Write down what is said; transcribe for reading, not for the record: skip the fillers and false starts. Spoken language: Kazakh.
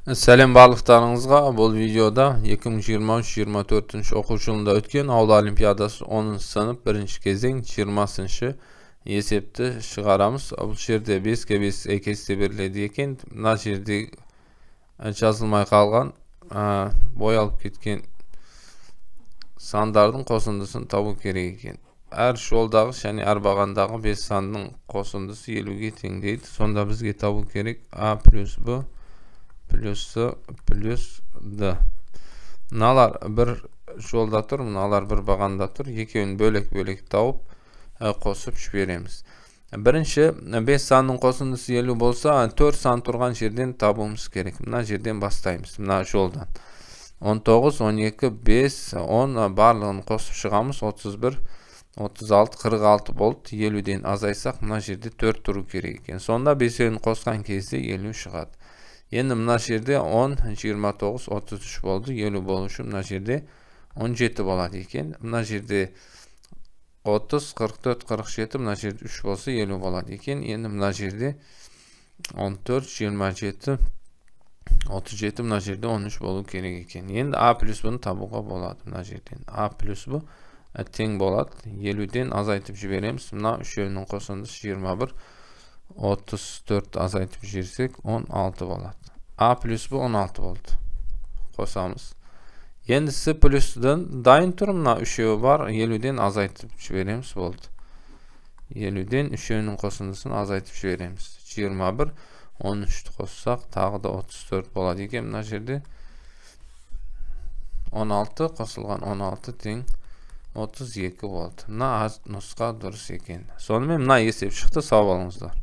Сәлем барлықтарыңызға. Бұл видеода 2023-24 оқу жылында өткен аула олимпиадасы 10 сынып бірінші кезең 20-шы есепті шығарамыз. Бұл жерде 5-ке 5 кесте беріледі екен. Мына жерде жазылмай қалған, боялып кеткен сандардың қосындысын табу керек екен. Әр жолдағы және әр бағандағы 5 санның қосындысы 50-ге тең дейді. Сонда бізге табу керек А плюс Б плюс С плюс Д. Мыналар бір жолда тұр, мыналар бір бағанда тұр. Екеуін бөлек-бөлек тауып қосып жібереміз. Бірінші 5 санның қосындысы 50 болса, 4 сан тұрған жерден табуымыз керек. Мына жерден бастаймыз, мына жолдан. 19, 12, 5, 10 барлығын қосып шығамыз. 31, 36, 46 болды. 50-ден азайсақ, мына жерде 4 тұру керек екен. Сонда 5-еуін қосқан кезде 50 шығады. Енді мына жерде 10, 29, 33 болды. 50 болу үшін мына жерде 17 болады екен. Мына жерде 30, 44, 47, мына жерде 3 болса 50 болады екен. Енді мына жерде 14, 27, 37, мына жерде 13 болу керек екен. Енді А плюс Б-ні табуға болады мына жерден. А плюс Б тең болады. 50-ден азайтып жібереміз. Мына үшеуінің қосындысы 21, 34 азайтып жіберсек 16 болады. А плюс Б 16 болды. Қосамыз. Енді С плюс Д дайын тұр, мына үшеуі бар, 50-ден азайтып жібереміз, болды. 50-ден үшеуінің қосындысын азайтып жібереміз. 21, 13-ті қоссақ, тағы да 34 болады екен. Мына жерде 16 қосылған 16 тең 32 болды. Мына нұсқа дұрыс екен. Сонымен мына есеп шықты. Сау болыңыздар.